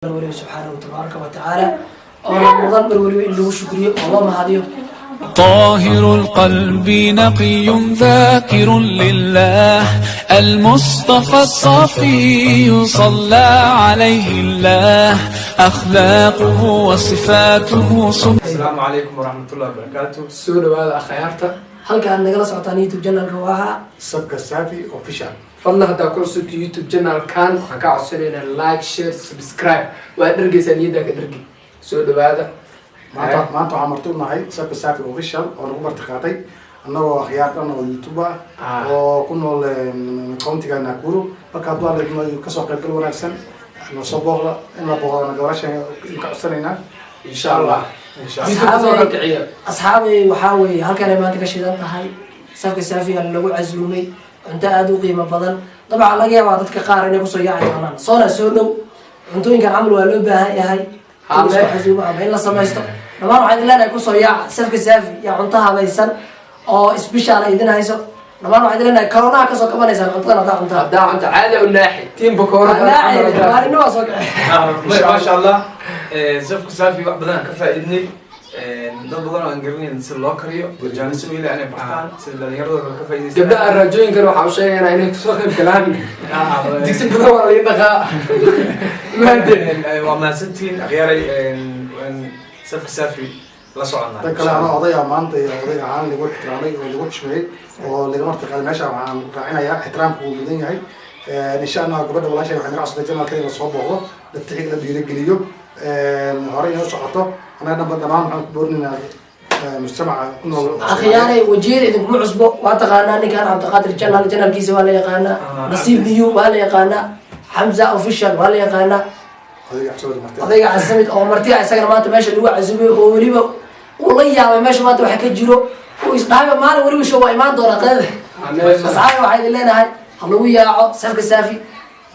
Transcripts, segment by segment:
Mar waliba subxaanahu tabaaraka wa tacaala oo mudan mar waliba in lagu shukriyo oo loo mahadiyo. طاهر القلب نقي ذاكر لله، المصطفى الصفي صلى عليه الله، أخلاقه وصفاته. Asalaamu calaykum waraxmatullahi wabarakaatu. Soo dhawaada, akhyaarta. Halka aad nagala socotaan YouTube channelka waa Sabka Safi Official. Fadlan, haddaa ku cusubta YouTube channelkan, waxaan kaa codsanaynaa like, share, subscribe. Waa dhargeysaa, niyaddaa ka dhargi. Soo dhawaada. Maanta waxaan marti u nahay Sabka Safi Official oo nagu marti qaatay annagoo akhyaar dhan oo YouTube ah oo ku nool countyga Nakuru. Marka hadduu Alla idmo, kasoo qaybgal wanaagsan, nasoo booqda, in la booqdana gabasha in ka codsanaynaa. Insha Allah. Insha Allah. YouTube soo kiciya. Asxaabay, waxaa weeye halkan ay maanta ka shidan tahay Safka Saafiga lagu casuumay cunto aada u qiimo badan. Dabcan laga yaabaa dadka qaar inay kusoo yaaci doonaan soona soo dhow. Cuntooyinkan camal waa loo baahan yahay in isku casuumo ama in la samaysto. Dhammaan waxaan idin leenahay kusoo yaaca Safka Saafi yaa cunto habaysan oo special ay idin hayso. Dhammaan waxaan idin leenahay koronaha kasoo kabanaysaan cuntadan haddaa cuntaa. Haddaa cunto caada u naaxi tiim bakoora. Maalino waa soo kici. Maasha Allah, Safka Saafi wax badan aan ka faa'iidnay. Dad badan oo aan garanayn sida loo kariyo jaanisyo weli inay bartaan, sida dhalinyarada kale ka faa'iidaystaan. Gabdhaha raajooyinkan waxaa u sheegaynaa inay kasoo qayb galaan. Digsi badan waa laga dhaqaa. Waa mahadsantihiin, akhyaaray. Safka Saafi la soconnaa. Dan kale, anoo odaya maanta iyo oday ahaan lagu ixtiraamay oo lagu xushmeeyey oo laga marti qaaday meesha, waxaan raacinayaa ixtiraamku wuu mudan yahay. Insha Allah, gabadha walaashay waxay naga codsatay channelka in la soo booqdo, la tixi, la dhiirigeliyo, hore inoo socoto. Annaga dhanba dhammaan waxaan ku boorinaynaa mujtamaca ku nool. Akhyaaray, wajiyada idinkuma cusbo, waa taqaanaa ninkan Cabdiqaadir channel, channelkiisa waa la yaqaanaa. Nasiib New waa la yaqaanaa. Xamza Official waa la yaqaanaa. Odayga Cabsamid marti. Odayga Casamid oo marti ah, isagana maanta meesha lagu casumay oo weliba uu la yaabay meesha maanta waxa ka jiro, uu isdhahayba maalin weliba show waa imaan doona qadada. Asxaabi, waxaa idin leenahay ha lagu yaaco Safka Saafi.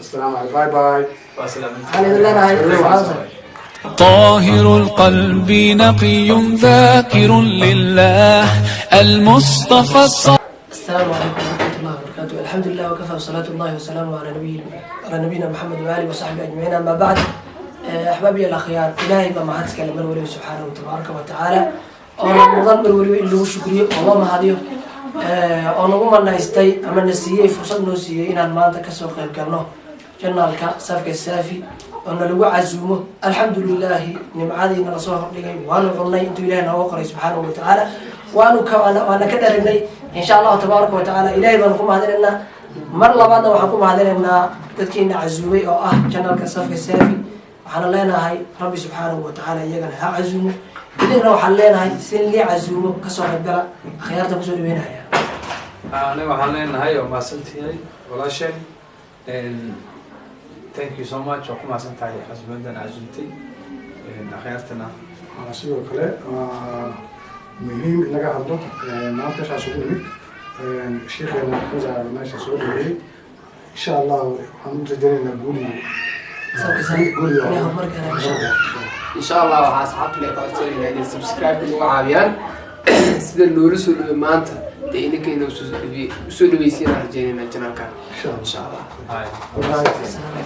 Asalaamu calaykum, bye bye. Waa salaamantihiin. Waxaan idin leenahay طاهر القلب نقي ذاكر لله، المصطفى الص السلام عليكم ورحمة الله وبركاته. الحمد لله وكفى، وصلاة الله وسلامه على نبينا محمد وآله وصحبه أجمعين، أما بعد. أحبابي الأخيار، إلهي baa mahad iskale mar waliba subxaanahu tabaaraka wa tacaala oo mudan mar waliba in lagu shukriyo oo loo mahadiyo, oo nagu manaystay ama na siiyey fursad, noo siiyey inaan maanta kasoo qayb galno channelka Safka Saafi oo nalagu casuumo. Alxamdu lilaahi, nimcadii nala soo hordhigay waanu cunnay intuu Ilahay nooga qoray subxaanahu wa tacaala, waanu ka waana ka dharagnay. Insha Allahu tabaaraka wa tacaala, Ilahay baanu ku mahadinaynaa. Mar labaadna waxaan ku mahadinaynaa dadkiina casuumay oo ah channelka Safka Saafi. Waxaana leenahay Rabbi subxaanahu wa tacaala iyagana ha casuumo, idinkana waxaan leenahay si lii casuumo kasoo qaybgala. Akhyaarta kusoo dhaweynaya. Aniga waxaan leenahay waa mahadsantihay, walaasheen. Thank you so much, waa ku mahadsan tahay casuumadan casuumtay akhyaartana. Waxaa sidoo kale waa muhiim in laga hadlo maanta meeshaas ugu nimid sheikheena Xamza meesha soo dhaweeyey. Insha Allah waxaan u rajaynaynaa guul iyo Safka Saafi guul iyo inay horumar gaaraan insha Allah. Insha Allah, waxaa asxaabta le ka codsanayna inay subscribe nagu caawiyaan sida loola soo dhawey maanta. Dee idinkayna usoo dhaweysiinaan rajeynayna channelkan. Insha Allah. Insha Allah. Hi. Bye.